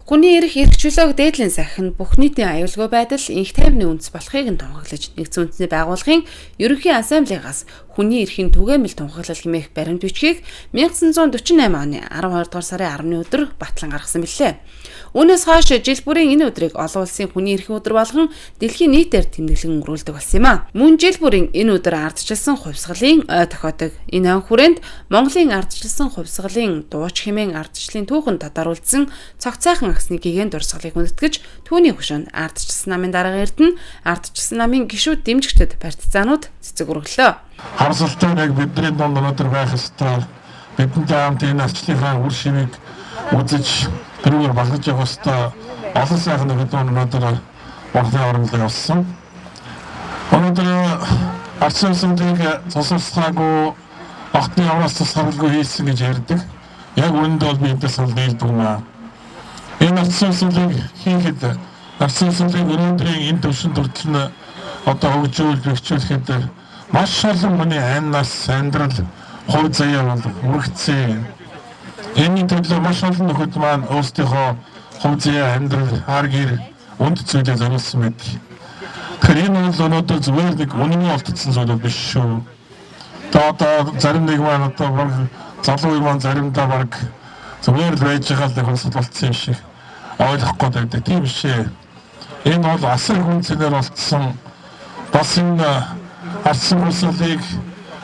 Хүний эрх эрх чөлөөг дээдлийн сахин бүх нийтийн аюулгүй байдал инх тайвны үндэс болохыг нь тунхаглаж, нэгдсэн үндэсний байгууллагын Ерөнхий Ассамблеягаас хүний эрхийн түгээмэл тунхаглал хэмээх баримт бичгийг 1948 оны 12 дугаар сарын 10-ны өдөр батлан гаргасан билээ. Үүнээс хойш жил бүрийн энэ өдрийг олон улсын хүний эрхийн өдөр болгон дэлхийн нийтээр тэмдэглэн өнгөрүүлдэг болсон юм а. Мөн жил бүрийн энэ өдөр ардчилсан хувьсгалын ой тохиодог. Энэ он хүрээнд Монголын ардчилсан хувьсгалын дууч хэмээн ардчлалын түүхэнд тодоруулсан цогц сайхан агсны гэгээн дурсгалыг хүндэтгэж, түүний хөшөөнд ардчилсан намын дарга Эрдэнэ, ардчилсан намын гишүүд дэмжигчдэд партизанууд цэцэг өргөлөө. Харсалтай нэг бидний дунд өнөөдөр байх ёстой. Бидэнтэй хамт энэ ардчлалынхаа үр шимийг үзэж тэрүүгээр багаж явах ёстой. Олон сайхан нөхөд өнөөдөр Бурхны оронглог явсан. Өнөөдөр ардчилсан тусалцаагүй огтны авраас тусгарлгүй хийсэн гэж ярьдаг. Яг үүндээ бол би эндээс бол нийлдэг юм аа. Энэ ардчилсаныг хийхэд ардчилсаныг өнөөдрийн энэ төвшөнд хүртэл нь одоо хөгжүүл бэхжүүлэхэд маш олон хүний амнаас амьдрал хувь заяа бол үргэцсэн. Энэний төлөө маш олон нөхөд маань өөрсдийнхөө хувь заяа амьдрал хар гэр үнд зүйлээ зориулсан байдаг. Тэгэхээр энэ бол өнөөдөр зүгээр нэг үнэн олдсон зүйл биш шүү. Одоо зарим нэг маань одоо баг залуу үе маань заримдаа баг зүгээр л байж байгаа л нэг хувьсгал болцсон юм шиг ойлгохгүй байдаг. Тийм биш ээ. Энэ бол асар хүн зэнээр олдсон бас энэ ардсан хувьсгалыг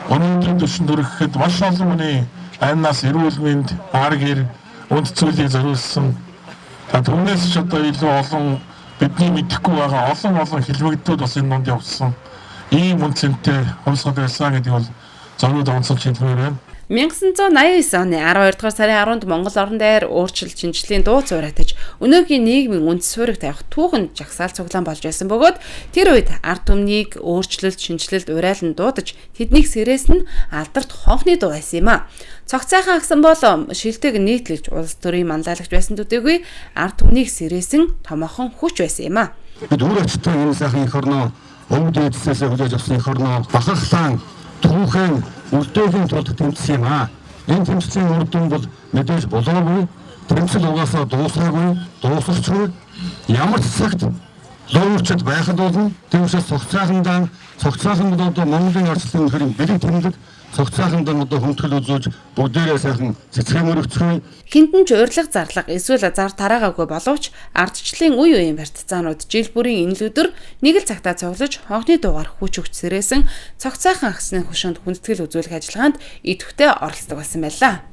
өнөөдрийн түвшинд хүрэхэд маш олон хүний амнаас эрүүл мэнд, ар гэр, үнд зүйлийг зориулсан. Түүнээс ч одоо илүү олон бидний мэдэхгүй байгаа олон олон хэлмэгдүүд бас энэ дунд явсан. Ийм үн цэнтэй хувьсгал байсан гэдэг бол зориуд онцолж хэлмээр байна. 1989 оны 12 дугаар сарын 10-нд Монгол орон дээр өөрчлөлт шинжилгээний дуу цууратаж өнөөгийн нийгмийн үндэс суурийг тавих түүхэн жагсаал цуглаан болж байсан бөгөөд тэр үед ард түмнийг өөрчлөлт шинжилэлд урайлан дуудаж тэднийг сэрээс нь алдарт хонхны дуу байсан юм а. Цогц сайхан агсан бол шилдэг нийтлэгч улс төрийн манлайлагч байсан төдийгүй ард түмнийг сэрээсэн томоохон хүч байсан юм а. Бид үр ачтай энэ сайхан эх орноо өвд эдсээс хүлээж авсан эх орноо бахархлаан түүхэн үлдээхийн тулд тэмцсэн юм аа. Энэ тэмцлийн үр дүн бол мэдээж болоогүй, тэмцэл угаасаа дуусаагүй, дуусарчгүй. Ямар ч цагт луурчд байхад болно. Тийм учраас цогцсайхандаан цогцсайхан бол одоо Монголын ардчлалын үнэхээр бэлэг тэмдэг цогцсайхандаан одоо хүндэтгэл үзүүлж бүгдээрээ сайхан цэцгэн өргөцгөөе. Хиндэн ч урилга зарлага эсвэл зар тараагаагүй боловч ардчлалын үе үеийн партизанууд жил бүрийн энэ л өдөр нэг л цагтаа цуглаж хонхны дуугаар хүч өгч сэрээсэн цогц сайхан агсны хөшөөнд хүндэтгэл үзүүлэх ажиллагаанд идэвхтэй оролцдог болсон байлаа.